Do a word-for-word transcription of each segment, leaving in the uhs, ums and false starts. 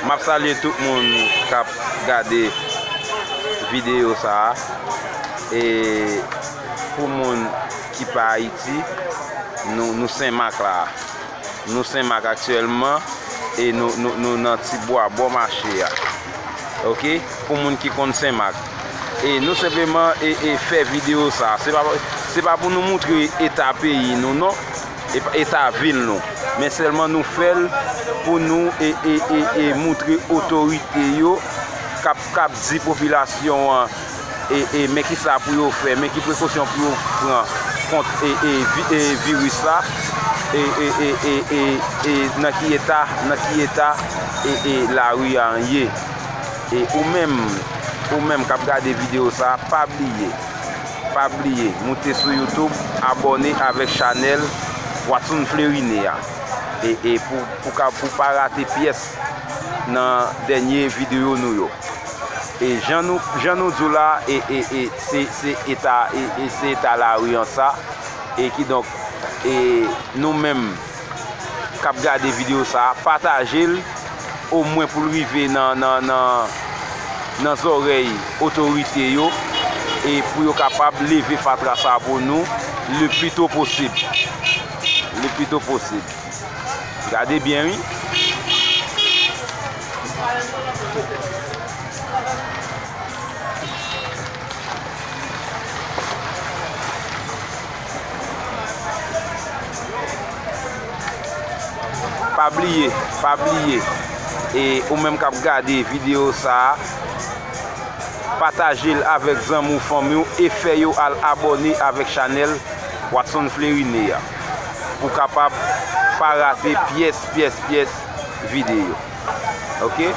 M ap salye tout moun k ap gade videyo sa a. E pou moun ki pa Ayiti, nou, nou Senmak la. Nou Senmak aktyèlman e nou, nou, nou nan Tibwa, bò mache a. Oke? Pou moun ki konn Senmak. E nou senpleman e, e fè videyo sa. Se pa, se pa pou nou moutre eta peyi nou, non. E pa eta vil nou. Men sèlman nou fè l pou nou e, e, e, e moutre otorite yo k ap, k ap di popilasyon an e, e men kisa pou yo fè, men ki prekosyon pou yo pran kont e, e, vi- e viris la, e, e, e, e, e, e nan ki eta, nan ki eta e, e lari a ye. E ou menm, ou menm k ap gade videyo sa, pa bliye, pa bliye, moute sou YouTube, abòne avèk chanèl Watson Flerine a. E, e pou, pou, ka- pou pa rate pyès nan dènye videyo nou yo. E jan nou, jan nou di w la, e, e, e, se, se eta, e, e, se eta lari an sa. E kidonk, e nou menm k ap gade videyo sa a, pataje l, omwen pou l rive nan, nan, nan, nan zòrèy otorite yo, e pou yo kapab leve fatra sa a pou nou le pli to posib. Le pli to posib. Gade byen, wi. Pa bliye, pa bliye. E ou menm k ap gade videyo sa a, pataje l avèk zanmi w, fanmi w e fè yo al abòne avèk chanèl Watson Flerine a pou kapab pa rate pyès, pyès, pyès videyo. Oke?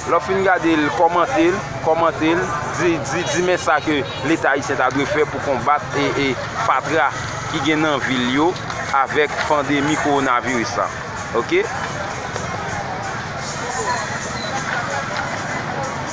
Lè w fin gade l, kòmante l, kòmante l, di, di, di men sa ke Leta ayisyen ta dwe fè pou konbat e, e fatra ki gen nan vil yo avèk pandemi kowonaviris la. Oke?